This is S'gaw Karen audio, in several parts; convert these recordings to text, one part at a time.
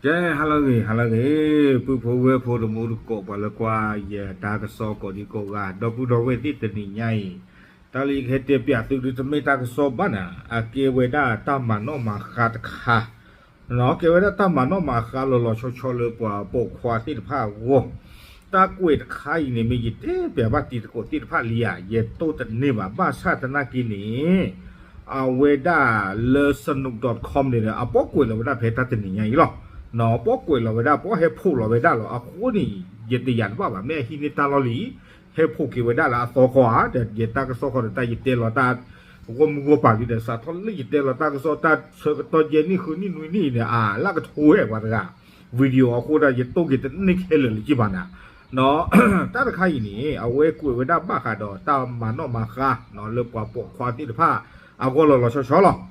ကဲ ဟါလၢအဂ့ၤ ဟါလၢအဂ့ၤ, ပုၢ်ဖိဝဲၢ်ဖိတံၤသကိး ပှၤလၢကွၢ်ယတၢ်ကစီၣ်ကိးဒံကိးဂၤ ဒီပုၢ်ဒီဝဲၢ်သ့ၣ်တနံၤညါအံၤ, တၢ်လၢယကဟဲတဲပၠးသုဒုးတမ့ၢ်တၢ်ကစီၣ်ဘၣ်နၤ, အကဲဝဲဒၣ်တၢ်မၤနီၣ်မၤဃါတခါ ကဲဝဲဒၣ်တၢ်မၤနီၣ်မၤဃါလီၤလီၤဆီဆီလၢပှၤပိာ်ခွါသ့ၣ်တဖၣ်အဂီၢ်, တၢ်ကွဲးတခါအံၤန့ၣ် မ့ၢ်ယတဲပၠးဘၣ်တံၤသကိးသ့ၣ်တဖၣ်လံဧါ, ယတိၢ်တန့ၢ်ဘၣ်, ဘၣ်ဆၣ်သနာ်က့န့ၣ် အဝဲဒၣ်လၢ Sanook dot com န့ၣ်ဒီး အပိာ်ကွဲးလီၤဝဲဒၣ်ဖဲတၢ်တနံၤညါအံၤလီၤ. ပိာ်ကွဲးလီၤဝဲဒၣ် ပိာ်ဟဲဖှိၣ်လီၤဝဲဒၣ်လီၤ. အဃိန့ၣ် ယတယာ်တဘၣ်ဘၣ်, မ့ၢ်အဟံးန့ၢ်တၢ်လီၢ်လံ ဟဲဖှိၣ်က့ၤဝဲဒၣ်လၢအသီခီဧါ, ဒီးယတၢ်ကစီၣ်ခီဒီးတၢ်ယတဲလီၤတၢ် ဂီၢ်မုၢ်ဂီၢ်ပၤလံဒီး စးထီၣ်လၢယတဲလီၤတၢ်ကစီၣ်တၢ်ဆၢကတီၢ်ယဲၢ်နံၣ်ဃုနံၣ်နွံနံၣ်အံၤန့ၣ် အလၢကထိဝဲပှၤတဂၤ video အဃိဒီး ယတိၢ်က့ၤတန့ၢ်ခဲလၢာ်လၢၤက့ဘၣ်နၤ တၢ်တခါအံၤန့ၣ် အဝဲကွဲးဝဲဒၣ်ဘၣ်ဃးဒီးတၢ်မၤနီၣ်မၤဃါ လၢပှၤပိာ်ခွါသ့ၣ်တဖၣ် အဂီၢ်လီၤလီၤဆီဆီလီၤ.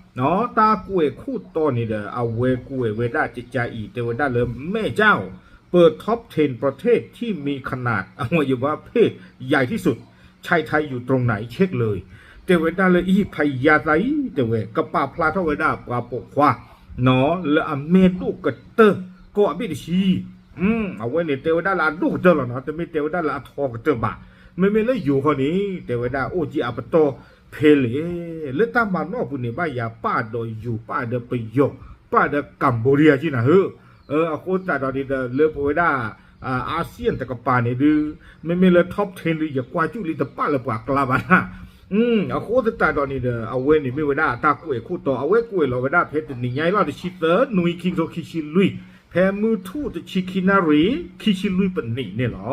တၢ်ကွဲးခိၣ်တီန့ၣ်ဒီး အဝဲကွဲးဝဲဒၣ်ကကါအံၤ တဲဝဲဒၣ်လၢ แม่เจ้า เปิด top ten ประเทศที่มีขนาดอวัยวะเพศใหญ่ที่สุด ใช่ไทยอยู่ตรงไหน เช็คเลย တဲဝဲဒၣ်လၢ အံၤဖယါသးအံၤ တဲဝဲ ကပာ်ဖျါထီၣ်ဝဲဒၣ်ပှၤပိာ်ခွါ လၢအမဲာ်ဒိၣ်ကတၢၢ် ကီၢ်အဘ့ၣ်တဆံ အဝဲန့ၣ်တဲဝဲဒၣ်လၢအဒိၣ်ကတၢၢ်လီၤနီၤ, တမ့ၢ်တဲဝဲဒၣ်လၢအထီကတၢၢ်ဘၣ်. မ့မ့ၢ်လၢယိၤခီန့ၣ် တဲဝဲဒၣ်အိၣ်က့ၤအပတီၢ်ဖဲလဲၣ်, လၢတၢ်မၤနီၣ်အပူၤန့ၣ် ဘၣ်ယၤပာ်ဒီးယိၤ ပာ်ဒီးပယီၤ ပာ်ဒီး Cambodia က့နၤဧၢ. အဃိသတးဒီးန့ၣ်ဒီး လၢပဝဲဒၣ် အာဆီယံတကပၤန့ၣ်ဒုး မ့မ့ၢ်လၢ top ten ဒုး ယကွၢ်ကၠူၣ်လံတပာ်လၢပှၤကျါဘၣ်နၤ. အဃိသတးဒီးန့ၣ်ဒီး အဝဲန့ၣ်မ့ၢ်ဝဲဒၣ်တၢ်ကွဲးခိၣ်တီ အဝဲကွဲးလီၤဝဲဒၣ်ဖဲတနံၤညါအံၤလီၤ တဆံသၢနွံ ခံကထိခံဆံလွံၢ် ဖဲမုၢ်ထူၣ်တဆံခံနၣ်ရံၣ် ခံဆံလွံၢ်ပနံးန့ၣ်လီၤ.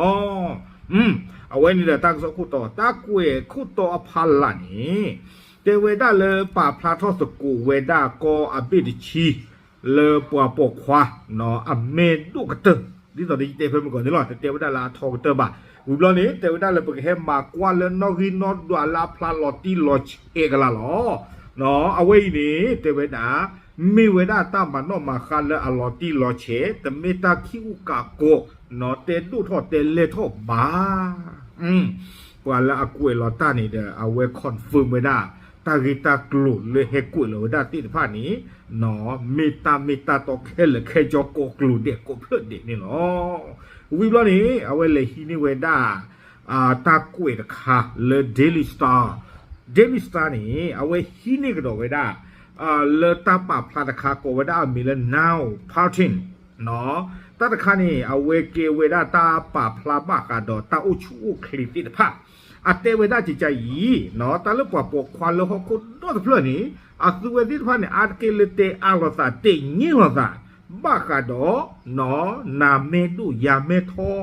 အဝဲန့ၣ်ဒီးတၢ်ကစီၣ်ခိၣ်တီ တၢ်ကွဲးခိၣ်တီအဖီလာ်န့ၣ် တဲဝဲဒၣ်လၢပာ်ဖျါထီၣ်သကိးဝဲဒၣ်ကီၢ်အဘ့ၣ်တဆံ လၢပှၤပိာ်ခွါ အမဲာ်ဒိၣ်ကတၢၢ် ဒ်သိးဒီးယတဲဖဲမုၢ်ဂီၤန့ၣ်လီၤ, တတဲဝဲဒၣ်လၢအထီကတၢၢ်ဘၣ်. ဝံၤဘျီန့ၣ် တဲဝဲဒၣ်လၢပကဟဲမၤကွၢ်လၢနီၣ်ဂံၢ်နီၣ်ဒွးလၢအဖျါလီၤတံၢ်လီၤဆဲးကလာ်လီၤ. အဝဲအံၤန့ၣ် တဲဝဲဒၣ် မ့ၢ်ဝဲဒၣ်တၢ်မၤနီၣ်မၤဃါလၢအလီၤတံၢ်လီၤဆဲး, တမ့ၢ်တၢ်ခံးအူကးကိး တဲဒိၣ်ထီၣ်တဲလဲၢ်ထီၣ်ဘၣ်. ပှၤလၢအကွဲးလီၤတၢ်န့ၣ်ဒီး အဝဲ confirm ဝဲဒၣ် တၢ်ဂ့ၢ်တၢ်ကျိၤလၢဟဲကွဲးလီၤဝဲဒၣ်သ့ၣ်တဖၣ်န့ၣ် မ့ၢ်တၢ်မ့ၢ်တၢ်တီခဲလၢာ်ခဲဆ့ ကိးကျိၤဒဲးကိးဖျၢၣ်ဒဲးန့ၣ်လီၤ. ဝံၤဘျီန့ၣ် အဝဲလဲၤဟံးန့ၢ်ဝဲဒၣ် တၢ်ကွဲးတခါလၢ Daily Star, Daily Star န့ၣ် အဝဲဟံးန့ၢ်ကဒီးဝဲဒၣ် လၢတၢ်ပာ်ဖျါတခါကိးဝဲဒၣ်အမံၤလၢ Nao Paltin တၢ်တခါန့ၣ် အဝဲကဲဝဲဒၣ်တၢ်ပာ်ဖျါဘၣ်ဃးဒီးတၢ်အိၣ်ဆူၣ်အိၣ်ချ့သ့ၣ်တဖၣ် အတဲဝဲဒၣ်ကကါအံၤ တၢ်လၢပှၤပိာ်ခွါလၢဟီၣ်ခိၣ်ဒီတဖျၢၣ်န့ၣ် အသုဝဲသ့ၣ်တဖၣ်န့ၣ် အါတက့ၢ်လၢတဲအါလိာ်သး တဲညဲလိာ်သး ဘၣ်ဃးဒီး နမဲာ်ဒိၣ်ယၤမဲာ်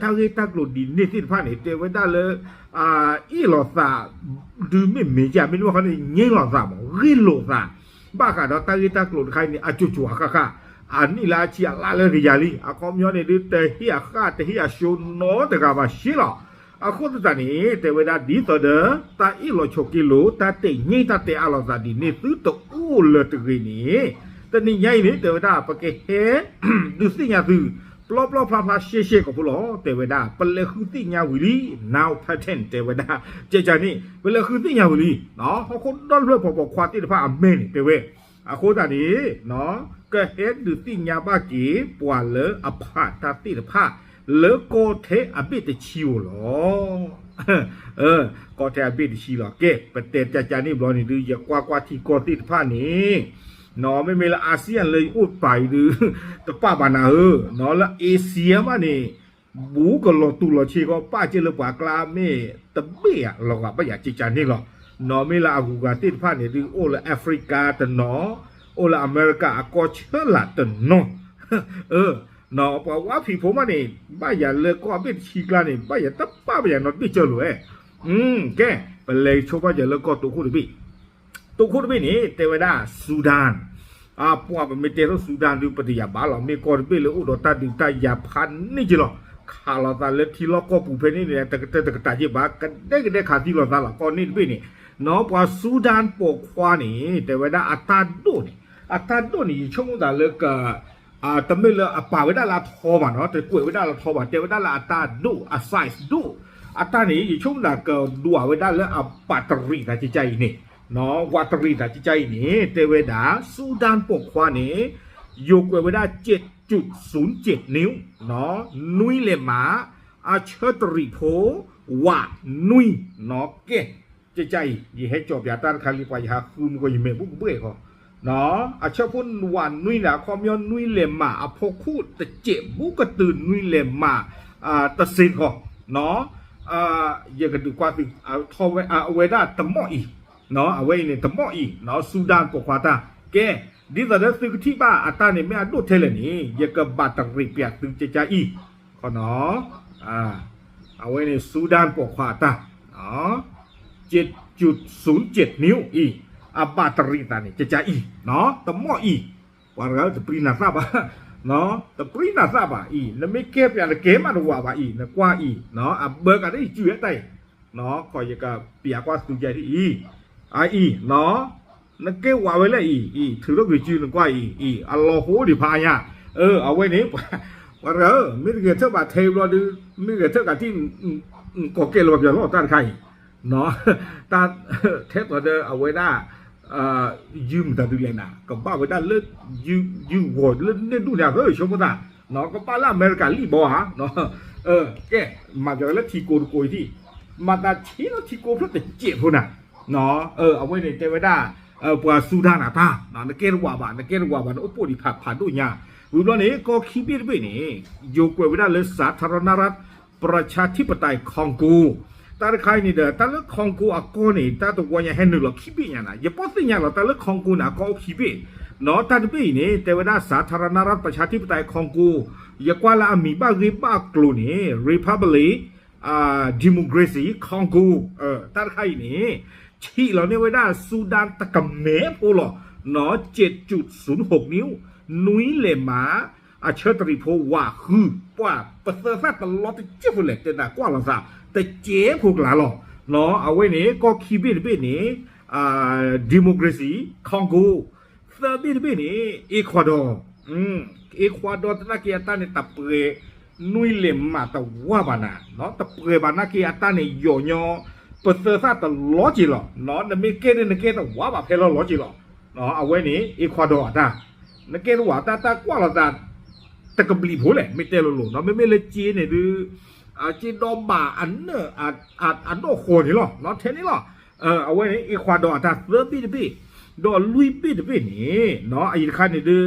ထီ တၢ်ဂ့ၢ်တၢ်ကျိၤဒ်န့ၣ်သ့ၣ်တဖၣ်န့ၣ် တဲဝဲဒၣ်လၢ အ့ၣ်လိာ်သး ဒုးမ့ၢ်မ့ၢ်ယၤ မ့တမ့ၢ်ဃီန့ၣ် ညဲလိာ်သးမး ဂ့ၢ်လိာ်သး ဘၣ်ဃးဒီးတၢ်ဂ့ၢ်တၢ်ကျိၤတခါအံၤန့ၣ် အကၠိၤကၠိၤဃၣ်ဃၣ်ဃၣ် အနံၣ်လၢအဆံအလါလၢကယၤလံ အခီပညီန့ၣ်ဒုး တဟ့ၣ်အဃၣ် တဟ့ၣ်အၡိနီတဂၤဘၣ်ဆ့လီၤ. အဃိသတးန့ၣ် တဲဝဲဒၣ်ဒ်သိးဒီး တၢ်အ့ၣ်လိာ်ဆိးက့လိာ် တၢ်တဲာ်ညါတၢ်တဲအါလိာ်သးဒ်န့ၣ် သုတအိၣ်လၢၤတဂ့ၤန့ၣ် တနံၤညါအံၤန့ၣ် တဲဝဲဒၣ် ပကဟဲ ဒုးသ့ၣ်ညါသု ပျီပျီဖျါဖျါရှဲရှဲကိာ်ဖိလီၤ. တဲဝဲဒၣ် ပလဲၤဃုသ့ၣ်ညါဝံၤလံ Nao Paltin တဲဝဲဒၣ် ကကါန့ၣ် ပလဲၤဃုသ့ၣ်ညါဝံၤလံ ဟီၣ်ခိၣ်ဒီတဖျၢၣ်ပှၤပိာ်ခွါသ့ၣ်တဖၣ်အမဲာ်န့ၣ် တဲဝဲ အဃိသတးန့ၣ် ကဟဲဒုးသ့ၣ်ညါဘၣ်က့ၤ ပှၤလၢအဖးတၢ်သ့ၣ်တဖၣ် လၢကီၢ်ထဲအဘ့ၣ်တဆံဧိၤလီၤ. ကီၢ်ထဲအဘ့ၣ်တဆံလီၤ. ကဲ ပတဲကကါန့ၣ်ဘျီန့ၣ်ဒုး ယကွၢ်ကွၢ်ထံကီၢ်သ့ၣ်တဖၣ်န့ၣ် မ့မ့ၢ်လၢ အာဆီယံ လၢယအိၣ်ပာ်အံၤဒုး တပာ်ဘၣ်နၤဧၢ, လၢ Asia မးန့ၣ် ဘူးကလီၤတူာ်လီၤဆ့ကီး ပာ်ကဲလၢပှၤကျါမ့ၢ်တဘ့ၣ်ဧါ လီၤဂာ်ဘၣ်ယၤကကါန့ၣ်လီၤ. နီၢ်မ့ၢ်လၢအဂုၤအဂၤသ့ၣ်တဖၣ်န့ၣ်ဒုး အိၣ်လၢ Africa တနီၤ, အိၣ်လၢအမဲရကၤအကီၢ်ဆၢလာ်တနီၤ ပှၤဝါဖံးဖိမးန့ၣ် ဘၣ်ယၤလၢကီၢ်အဘ့ၣ်တဆံကျါန့ၣ် ဘၣ်ယၤတပာ်ဘၣ်ယၤနီတဘ့ၣ်ကၢၢ်လိာ်ဝဲ. ကဲ ပလဲၤဆိဘၣ်ယၤလၢကီၢ်တိခိၣ်တဘ့ၣ်, တိခိၣ်တဘ့ၣ်န့ၣ် တဲဝဲဒၣ် Sudan, ပှၤပမ့ၢ်တဲထီၣ် Sudan ဒုး ပတယာ်ဘၣ်လီၤ. မ့ၢ်ကီၢ်တဘ့ၣ်လၢအိၣ်ဒီးတၢ်ဒုးတၢ်ယၤဖးန့ၢ်က့လီၤ. ခးလိာ်သးလၢထံလီၢ်ကီၢ်ပူၤဖဲန့ၣ်န့ၣ် တကတၢၢ်တကတၢၢ်က့ဘၣ် ကဒဲကဒဲခးသံလိာ်သးလီၤ. ကီၢ်န့ၣ်တဘ့ၣ်န့ၣ် နီၢ်ပှၤ Sudan ပိာ်ခွါန့ၣ် တဲဝဲဒၣ်အတၢ်ဒိၣ်န့ၣ် အတၢ်ဒိၣ်န့ၣ် ယဆိကမိၣ်သးလၢက တမ့ၢ်လၢအပာ်ဝဲဒၣ်လၢအထီဘၣ်နီၤ, တကွဲးဝဲဒၣ်လၢအထီဘၣ်, တဲဝဲဒၣ်လၢအတၢ်ဒိၣ် အ size ဒိၣ်, အတၢ်န့ၣ် ယဆိကမိၣ်သးကဒွးဝဲဒၣ်လၢအပာ်တရံးသးကကါအံၤန့ၣ်, ဝးတရံးသးကကါအံၤန့ၣ် တဲဝဲဒၣ် Sudan ပိာ်ခွါန့ၣ် ယိၤကွဲးဝဲဒၣ် နွံလဲၢ်မး အဆၢတရံးဖိ ဝးနွံနီၤ ကဲ, ကကါအံၤ ယဟဲကၠီၣ်ပၠးတၢ်တခါလံ ပှၤယဟးဃုမူကီၢ် ယမဲာ်ဘူးကဘှဲၣ်ဃီ, အဆၢဖိဝးနွံန့ၣ် အခီပညီနွံလဲၢ်မး အဖီခိၣ်တစဲးဘူးကတုၤနွံလဲၢ်မး တစ့ၢ်ဃီ, ယကဒုးကွၢ်သု ထီၣ်ဝဲ အဝဲဒၣ်တမီၣ်အံၤ, အဝဲအံၤန့ၣ် တမီၣ်အံၤ ဆူဒၣ်ပိာ်ခွါတၢ်, ကဲ, ဒ်သိးဒီးသုကထံၣ်ဘၣ်အတၢ်န့ၣ် မ့ၢ်အဒိၣ်ထဲလဲၣ်န့ၣ် ယကဘၣ်တရံးပၠးသုကကါအံၤ, အဝဲန့ၣ် ဆူဒၣ်ပိာ်ခွါအတၢ် ကဲးစူးစူးကဲးနံၣ်အံၤ အဘၣ်တရံးသးန့ၣ် ကကါအံၤ, တမီၣ်အံၤ, ပှၤတဂၤတပြံနၤသၣ်ဘၣ်, တပြံနၤသၣ်ဘၣ်အံၤ နမ့ၢ်ကဲပၠးနကဲမးတဝးဘၣ်အံၤ နကွၢ်အံၤ, အဘၢကးဒ်အံၤ စုဝဲတၢ်အံၤ, ကီးယကပၠးကွၢ်သုကါဒ်အံၤ, အအံၤ, နကဲဝးဝဲလၢအံၤ အံၤ ထုးထီၣ်ကွံာ်စုနကွၢ်အံၤ အံၤ အလီၤဟိဒံးဖးညါ, အဝဲန့ၣ် ပှၤတဂၤဧၢ မ့ၢ်တဂဲၤထၢၣ်ဘၣ်ထဲဘျီဒုး မ့ၢ်ဂဲၤထၢၣ်ကးထံၣ် ကီးကဲလီၤပၠးလီၤတၢ်တခါအံၤ, တၢ်ထဲသိးဒီးအဝဲဒၣ် ယုၢ်မတၤဒုးလဲၣ်နၤ ကဘၣ်ဝဲဒၣ်လၢ ယုၢ်ဂီၤလၢန့ၣ်ဒူၣ်န့ၣ် အဃၢဆိကမိၣ်သး, ကဘၣ်လၢအမဲရကၤလံၢ်ဘီဧါ, ကဲ, မၤပၠးဝဲလၢထံကိတကိအံၤထံၣ်, မၤသးဆံးလီၤထံကိဖျၢၣ်တစဲးဖိနၤ, အဝဲန့ၣ်တဲဝဲဒၣ် ပှၤဆူဒၣ်နၤတၢ် နကဲတဝးဘၣ် နကဲတဝးဘၣ် နအိၣ်ပိာ်ဒံးဖးဖးဒိၣ်ညါ, ဝံၤဘျီန့ၣ် ကီၢ်ခံဘ့ၣ်တဘ့ၣ်န့ၣ် ယိၤကွဲးဝဲဒၣ်လၢ สาธารณรัฐประชาธิปไตยคองโก တၢ်တခါအံၤန့ၣ်ဒီး တၢ်လၢ Congo အကီၢ်န့ၣ် တၢ်တဝီညါဟဲနုာ်လီၤခံဘ့ၣ်ညါနၤ ယပိာ်သ့ၣ်ညါလီၤ တၢ်လၢ Congo န့ၣ် အကီၢ်အိၣ်ခံဘ့ၣ်, နီၤ တၢ်တဘ့ၣ်အံၤန့ၣ် တဲဝဲဒၣ် สาธารณรัฐประชาธิปไตยคองโก ယကွၢ်လၢအမံၤဘၣ်ဂ့ၢ်ဘၣ်ကျိၤန့ၣ် Republic Democracy Congo တၢ်တခါအံၤန့ၣ် ဆံးလီၤန့ၢ်ဝဲဒၣ် ဆူဒၣ်တကမဲဖိလီၤ, နီၤ ကဲးစူးစူးဟိးနံၣ် နွံလဲၢ်မး အဆၢတရံးဖိဝးဃု ပှၤပသၢသၣ်တလီၤတစဲးဖိလဲၣ် တဲနၤကွၢ်လီၤသး တစဲးဖိကလါလီၤ, နီၤ အဝဲန့ၣ် ကီၢ်ခံဘ့ၣ်တဘ့ၣ်န့ၣ် Democracy Congo သၢဘ့ၣ်တဘ့ၣ်န့ၣ် Ecuador, Ecuador သနာ်က့အတၢ်န့ၣ် တပှဲၤ နွံလဲၢ်မးတဝးဘၣ်နၤ, တပှဲၤဘၣ်နာ်က့အတၢ်န့ၣ် ယီၤညီ ပသၢသၣ်တလီၤက့ၤလီၤ, နမ့ၢ်ကဲန့ၣ် နကဲတဝးဘၣ်ဖဲလီၤလီၤက့ၤလီၤ, အဝဲန့ၣ် Ecuador အတၢ်, နကဲတဝးတၢ် တၢ်ကွၢ်လီၤသး တကဘျံးဖိလဲၣ် မ့ၢ်တဲလိၤလိၤ မ့မ့ၢ်လၢက့န့ၣ်ဒုး က့ဒီးဘၣ်အနၢၣ် အဒိၣ်ဃီၤန့ၣ်လီၤ ထဲန့ၣ်လီၤ, အဝဲန့ၣ် Ecuador အတၢ်သၢဘ့ၣ်တဘ့ၣ်, ဒီးလွံၢ်ဘ့ၣ်တဘ့ၣ်န့ၣ် အအံၤတခါန့ၣ်ဒုး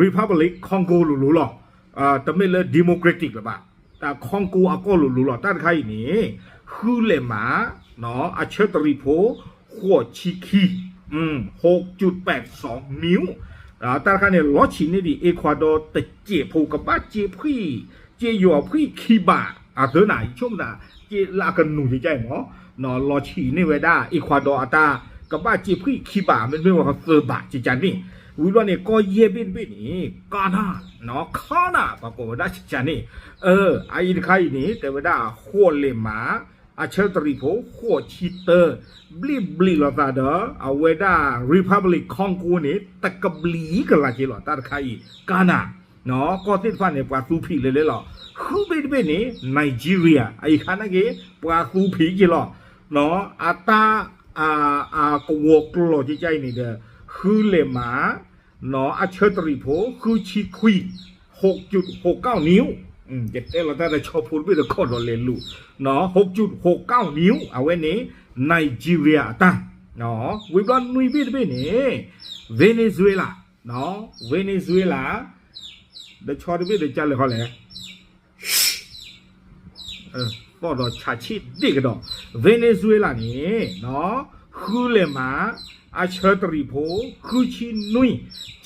Republic Congo လိၤလိၤလီၤ, တမ့ၢ်လၢ democratic လၢၤဘၣ်, တၢ် Congo အကီၢ်လိၤလိၤလီၤ, တၢ်တခါအံၤန့ၣ် ဃုလဲၢ်မး အဆၢတရံးဖိ ဃိးဆံခံ ဟိးကၠူးပဲးစီနံၣ်, တၢ်တခါန့ၣ် လီၤဆံးန့ၢ်ဒံး Ecuador တစဲးဖိ ကဘၣ်စ့ဖှံၣ် စ့ယီၤဖှံၣ်ခံဘး အသၢနၤ ယဆိကမိၣ်သး စ့လၢအကနူၤကကါအံၤမး, လီၤဆံးန့ၢ်ဝဲဒၣ် Ecuador အတၢ် ကဘၣ်စ့ဖှံၣ်ခံဘး မ့တမ့ၢ်ဝဲသၢဘး ကကါန့ၣ်, ဝံၤဘျီန့ၣ် ကီၢ်ယဲၢ်ဘ့ၣ်တဘ့ၣ်န့ၣ် Ghana, Ghana ပှၤကိးဝဲဒၣ်ကကါန့ၣ်, အအံၤတခါအံၤန့ၣ် တဲဝဲဒၣ်ဃိးလဲၢ်မး အဆၢတရံးဖိ ဃိးဆံတၢ ဘျ့ၣ်ဘျ့ၣ်လိာ်သးဒီး အဝဲဒၣ် Republic Congo န့ၣ် တကဘျံးကလးက့ၤလီၤ တၢ်တခါအံၤ Ghana, ကီၢ်သ့ၣ်တဖၣ်န့ၣ် ပှၤသူဖံးလဲၤလဲၤလီၤ, ဃုဘ့ၣ်တဘ့ၣ်န့ၣ် Nigeria အအံၤခါနာ်က့ ပှၤသူဖံးက့ၤလီၤ, အတၢ် အကဝီၤကျီၢ်ကကါအံၤန့ၣ်ဒီး ဃုလဲၢ်မး အဆၢတရံးဖိ ဃုဆံခွံ ဟိးကၠူးဟိးကၠူးနံၣ်, ယတဲလီၤတၢ်ဒီးဆီဖိတဘ့ၣ်ဒီးခီၣ်ဒီးလဲၤလူၤ, ဟိးကၠူးဟိးကၠူးနံၣ် အဝဲန့ၣ် Nigeria အတၢ်, ဝံၤဘျီနွံဘ့ၣ်တဘ့ၣ်န့ၣ် Venezuela, Venezuela ဒီးဆီတဘ့ၣ်ဒီးကလဲၤခီလဲၣ် သီၣ်ဒီးဆးဆ့ၣ်ဒ့ၣ်ကဒီး, Venezuela န့ၣ် ဃုလဲၢ်မး အဆၢတရံးဖိ ဃုဆံနွံ,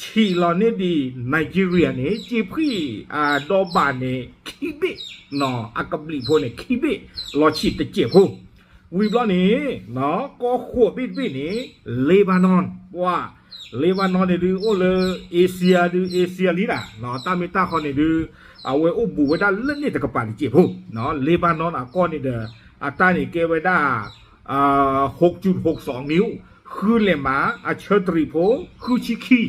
ဆံးလီၤန့ၢ်ဒံး Nigeria န့ၣ် စ့ဖှံၣ်အဒီဘၣ်န့ၣ် ခံဘ့ၣ်, အကဘျံးဖိန့ၣ် ခံဘ့ၣ်, လီၤဆံးတစဲးဖိ ဝံၤဘျီန့ၣ် ကီၢ်ဃိးဘ့ၣ်တဘ့ၣ်န့ၣ် Lebanon, ပှၤ Lebanon န့ၣ်ဒုးအိၣ်လၢ Asia ဒုး Asia လံဒၣ်, တၢ်မ့ၢ်တၢ်ဃီန့ၣ်ဒုး အဝဲအိၣ်ဘူးဝဲဒၣ်လၢန့ၣ်တကပၤတစဲးဖိ, Lebanon အကီၢ်န့ၣ်ဒီး အတၢ်န့ၣ်ကဲဝဲဒၣ် ဟိးကၠူးဟိးကၠူးနံၣ်, ဃုလဲၢ်မး အဆၢတရံးဖိ ဃုဆံခံ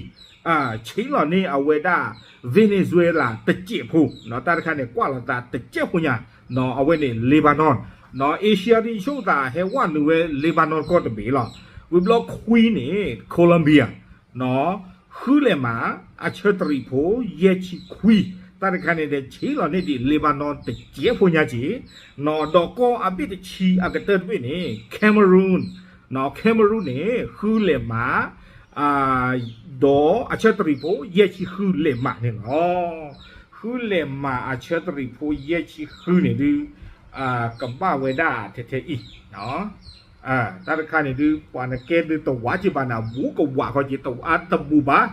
ဆံးလီၤန့ၢ်အဝဲဒၣ် Venezuela တစဲးဖိ, တၢ်တခါန့ၣ် ကွၢ်လီၤသးတစဲးဖိညါ, အဝဲန့ၣ် Lebanon, Asia ဒ်ဆိကမိၣ်သး ဟဲဝဲနုာ်ဝဲ Lebanon ကီၢ်တဘ့ၣ်လီၤ, ဝံၤဘျီခွံန့ၣ် Colombia, ဃ ဃုလဲၣ်မး အဆၢတရံးဖိ ယဲၢ်ဆံခွံ, တၢ်တခါန့ၣ်ဒီး ဆံးလီၤန့ၢ်ဒံး Lebanon တစဲးဖိညါက့ၤ, ဒီးကီၢ်အဘ့ၣ်တဆံအကတၢၢ်တဘ့ၣ်န့ၣ် Cameroon, Cameroon န့ၣ် ဃုလဲၣ်မး ဒီးအဆၢတရံးဖိ ယဲၢ်ဆံဃုလဲၣ်မးန့ၣ်လီၤ. ဃုလဲၣ်မးအဆၢတရံးဖိ ယဲၢ်ဆံဃုန့ၣ်ဒုး ကဘၣ်ဝဲဒၣ်ထဲထဲအံၤ တၢ်တခါန့ၣ်ဒုး ပှၤနကဲဒုးတဝးက့ၤဘၣ်န့ၣ် ဘူးကဝးခီက့ၤ တဝးတဘူးဘၣ်,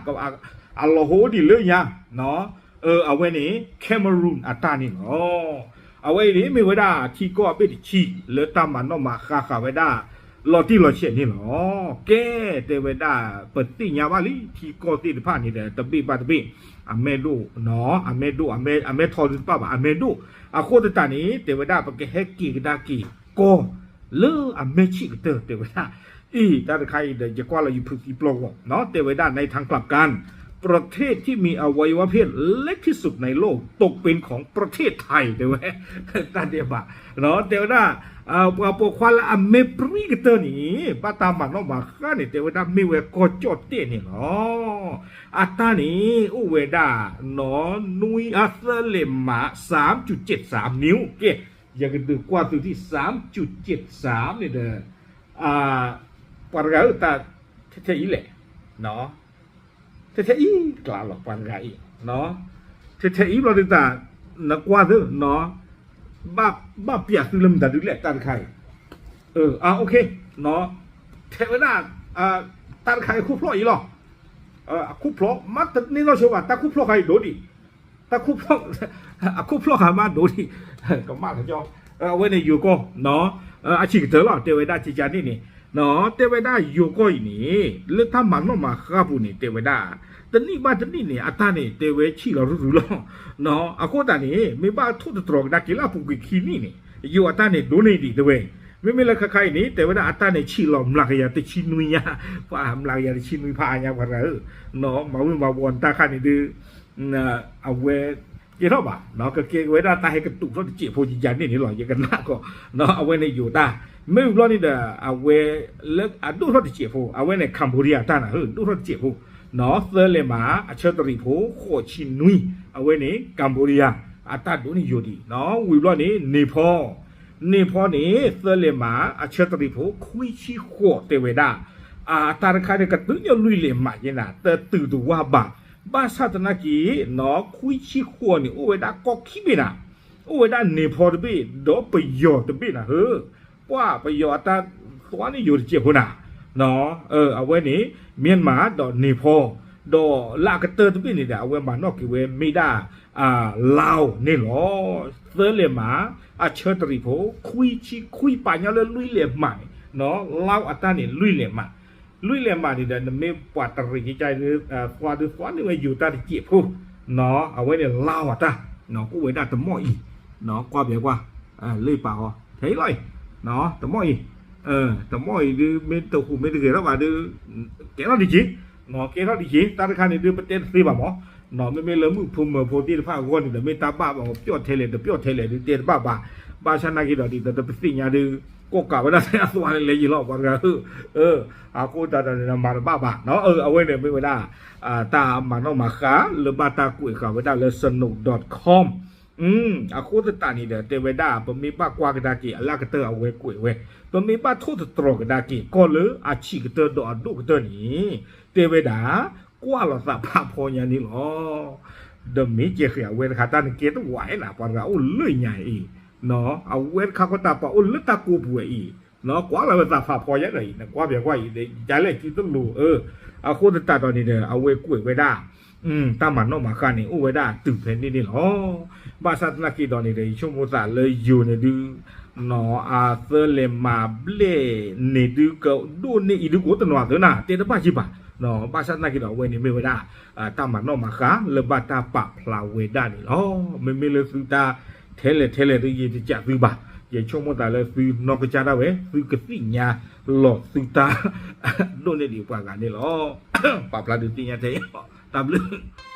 အလီၤဟိဒံးလၢညါ, အဝဲန့ၣ် Cameroon အတၢ်န့ၣ်လီၤ. အဝဲအံၤန့ၣ်မ့ၢ်ဝဲဒၣ်ထံကီၢ်အဘ့ၣ်တဆံ လၢတၢ်မၤနီၣ်မၤဃါဃာ်ဝဲဒၣ် လီၤတံၢ်လီၤဆဲးန့ၣ်လီၤ. ကဲ တဲဝဲဒၣ် ပသ့ၣ်ညါဘၣ်လံ ထံကီၢ်သ့ၣ်တဖၣ်န့ၣ်ဒီး တဘ့ၣ်ဘၣ်တဘ့ၣ် အမဲၢ်ဒိၣ်, အမဲၢ်ဒိၣ် အမဲၢ်ထီၣ်သ့ၣ်တဖၣ်ဘၣ် အမဲၢ်ဒိၣ်, အဃိသတးန့ၣ် တဲဝဲဒၣ် ပကဟဲက့ၤကဒါက့ၤကီၢ် လၢအမဲၢ်ဆံးကတၢၢ် တဲဝဲဒၣ်, အံၤ တၢ်တခါအံၤဒီး ယကွၢ်လီၤယဖုးသံပျီဂီၢ်, တဲဝဲဒၣ် ในทางกลับกัน ประเทศที่มีอวัยวะเพศเล็กที่สุดในโลกตกเป็นของประเทศไทย တဲဝဲ, တၢ်ဒဲးဘး, တဲဝဲဒၣ် ပှၤပိာ်ခွါလၢအမဲၢ်ပြံကတၢၢ်န့ၣ် ဘၣ်တၢ်မၤနီၣ်မၤဃါန့ၣ် တဲဝဲဒၣ်မ့ၢ်ဝဲကီၢ်ကၠီၣ်တဲၣ်န့ၣ်လီၤ. အတၢ်န့ၣ် အိၣ်ဝဲဒၣ် နွံ အသၢလဲၣ်မး စၢမ်ကၠူၣ်စ့းစၢမ်နံၣ်, ကဲ ယကဒုးကွၢ်သုထံၣ် စၢမ်ကၠူၣ်စ့းစၢမ်န့ၣ်ဒီး ပှၤတဂၤဧၢ တၢ်ထဲထဲအံၤလဲၣ်, ထဲထဲအံၤကျါလီၤ ပှၤတဂၤအံၤ, ထဲထဲအံၤဘျီဒုးတၢ် နကွၢ်သု ဘၣ်ပျးသုလၢမတၤဒုလဲၣ် တၢ်တခါအံၤ, အ ထဲဝဲဒၣ် တၢ်တခါအံၤ ခိၣ်ဖျီၣ်အံၤလီၤ, အခိၣ်ဖျီၣ် မ့ၢ်တန့ၢ်နီၢ်ဆိဘၣ် တၢ်ခိၣ်ဖျီၣ်ခါအံၤဒိၣ်ဒံး, တၢ်ခိၣ်ဖျီၣ် အခိၣ်ဖျီၣ်ခါမးဒိၣ်ဒံး, ကမၣ်ကကၠီ, အဝဲန့ၣ်ယိၤကီၢ် အဆံးကတၢၢ်လီၤ တဲဝဲဒၣ်ကကန့ၣ်န့ၣ်, တဲဝဲဒၣ်ယိၤကီၢ်အံၤန့ၣ် လၢတၢ်မၤနီၣ်မၤဃါပူၤန့ၣ် တဲဝဲဒၣ် တနံၣ်ဘၣ်တနံၣ်န့ၣ် အတၢ်န့ၣ် တဲဝဲဆံးလီၤရုရုလီၤ, အဃိသတးန့ၣ် မ့ၢ်ဘၣ်ထိၣ်သတြီၤကဒါက့ၤလၢအပူၤကွံာ်ခံနံၣ်န့ၣ် ယိၤအတၢ်န့ၣ်ဒိၣ်န့ၢ်ဒံးတဲဝဲ, မ့မ့ၢ်လၢခါခါအံၤန့ၣ် တဲဝဲဒၣ်အတၢ်န့ၣ်ဆံးလီၤမျးကယၤတဆံနွံညါ, ပှၤမျးကယၤတဆံနွံဖးအါညါပှၤတဂၤဧၢ, မၤဝံၤမၤဝီၤနတၢ်ခါန့ၣ်ဒုး အဝဲ ကဲထီၣ်ဘၣ် ကကဲဝဲဒၣ်တၢ်ဟဲကတူာ်ထီၣ်တစဲးဖိယယၤန့ၣ်န့ၣ်လီၤ ယကနၣ်ကီး, အဝဲန့ၣ်ယိၤတၢ်, မ့ၢ်ဝံၤဘျီန့ၣ်ဒီး အဝဲ လၢအဒိၣ်ထီၣ်တစဲးဖိ အဝဲန့ၣ် Cambodia တၢ်နၤဧၢ ဒိၣ်ထီၣ်တစဲးဖိ, သၢလဲၣ်မး အဆၢတရံးဖိ ဃိးဆံနွံ, အဝဲန့ၣ် Cambodia အတၢ်ဒိၣ်န့ၢ်ယိၤဒံး, ဝံၤဘျီန့ၣ် Nepal, Nepal န့ၣ် သၢလဲၣ်မး အဆၢတရံးဖိ ခွံဆံဃိးတဲဝဲဒၣ်, အတၢ်တခါန့ၣ် ကတုၤညီလွံၢ်လဲၣ်မးယဲနၤ တတုၤတဝၢ်ဘၣ်, ဘၣ်ဆၣ်သနာ်က့ ခွံဆံဃိးန့ၣ် အိၣ်ဝဲဒၣ်ကီၢ်ခံဘ့ၣ်နၤ, အိၣ်ဝဲဒၣ် Nepal တဘ့ၣ် ဒီးပယီၤတဘ့ၣ်နၤဧၢ, ပှၤပယီၤအတၢ်သွါန့ၢ်ယိၤတစဲးဖိနၤ, အဝဲန့ၣ် Myanmar ဒီး Nepal, ဒီးလၢအကတၢၢ်တဘ့ၣ်န့ၣ်ဒီး အဝဲမၤနီၣ်က့ၤဝဲမ့ၢ်ဒၣ် Laos န့ၣ်လီၤ. သၢလဲၣ်မး အဆၢတရံးဖိ ခွံဆံခွံ ပာ်ညီလၢလွံၢ်လဲၣ်မးန့ၣ်, Laos အတၢ်န့ၣ်လွံၢ်လဲၣ်မး, လွံၢ်လဲၣ်မးန့ၣ်ဒီး နမ့ၢ်ပှၤတရံးကကါ သွါဒုးသွါန့ၢ်ဝဲယိၤတၢ်တစဲးဖိ, အဝဲန့ၣ် Laos အတၢ်, ကအိၣ်ဝဲဒၣ်တမီၢ်အံၤ, ကွၢ်ဘဲကွၢ်, လၢပာ်အီၤ ထဲအံၤလီၤအံၤ, တမီၢ်အံၤ, တမီၢ်အံၤဒုး မ့ၢ်တဟူးမ့ၢ်တဂဲၤထီၣ်ဘၣ်ဒုး ကဲထီၣ်ဒံးက့ၤ, ကဲထီၣ်ဒံးက့ၤ တၢ်တခါန့ၣ်ဒုး ပတဲတသ့ဘၣ်မး, မ့မ့ၢ်လၢမုၣ်ဖိမၢၤဖိသ့ၣ်တဖၣ်အဂီၢ်န့ၣ်ဒီး မ့ၢ်တၢ်ဘၣ်ဘၣ်ပျီၣ်ထဲလဲၣ် တပျီၣ်ထဲလဲၣ်ဒုး တဲတဘၣ်ဘၣ်, ဘၣ်ဆၣ်နာ်က့ဒီး ဒ်သိးပသ့ၣ်ညါဒုး ကိးကးဝဲဒၣ်လၢအသွါန့ၣ်လဲၤယံၤလီၤ ပှၤတဂၤဧၢ, အဃိသတးဒီးန့ၣ် မၤတဘၣ်ဘၣ်, အဝဲန့ၣ်မ့ၢ်ဝဲဒၣ် တၢ်မၤနီၣ်မၤဃါ လၢဘၣ်တၢ်ကွဲးဃာ်ဝဲဒၣ်လၢ snow dot com အဃိသတးန့ၣ်ဒီး တဲဝဲဒၣ် ပမ့ၢ်ဘၣ်ကွၢ်ကဒါက့ၤ အလၢအကတၢၢ်အဝဲကွဲးဝဲ, ပမ့ၢ်ဘၣ်ထိၣ်သတြီၤကဒါက့ၤ ကီၢ်လၢအဆံးကတၢၢ်ဒီးအဒိၣ်ကတၢၢ်န့ၣ် တဲဝဲဒၣ် ကွၢ်လီၤသးဖးဖီညါန့ၣ်လီၤ. ဒီးမ့ၢ်ကဲဃဲၤအဝဲတခါ တၢ်နကဲတဝးအဲၣ်နၤ ပှၤတဂၤအိၣ်လၢညါအံၤ, အဝဲတခါဃီတၢ်ပာ်အိၣ်လၢတၢ်ကိးပူၤဝဲအံၤ, ကွၢ်လီၤဝဲသးဖးဖီညါဒီးအံၤ နကွၢ်ပှဲၤကွၢ်အံၤ ယလဲၣ်စုတလိၤဧၢ, အဃိသတးဒီးန့ၣ်ဒီး အဝဲကွဲးဝဲဒၣ် တၢ်မၤနီၣ်မၤဃါန့ၣ် အိၣ်ဝဲဒၣ်တုၤဖဲန့ၣ်န့ၣ်လီၤ. ဘၣ်ဆၣ်သနာ်က့ဒီးန့ၣ်ဒီး ယဆိကမိၣ်သးလၢယိၤန့ၣ်ဒုး အသၢလဲၤမၤဘျဲၣ်န့ၣ်ဒုး ကဒိၣ်န့ၢ်အံၤဒုး ကအိၣ်တနီၤသၢနၤ တဲတဘၣ်က့ၤဘၣ်, ဘၣ်ဆၣ်သနာ်က့ဒီး အဝဲန့ၣ်မ့ၢ်ဝဲဒၣ် တၢ်မၤနီၣ်မၤဃါ လၢဘၣ်တၢ်ပာ်ဖျါဝဲဒၣ်န့ၣ်လီၤ. မ့မ့ၢ်လၢသုတၢ်ထဲလဲၣ်ထဲလဲၣ်ဒုး ယတကးသုဘၣ်, ယဆိကမိၣ်သးလၢသုနီၢ်ကစၢ်ဒၣ်ဝဲ သုကသ့ၣ်ညါလီၤသုတၢ် ဒိၣ်န့ၢ်ဒံးပှၤဂၤန့ၣ်လီၤ. ပာ်ဖျါဒုးသ့ၣ်ညါထဲအံၤလီၤ. တၢ်ဘျုး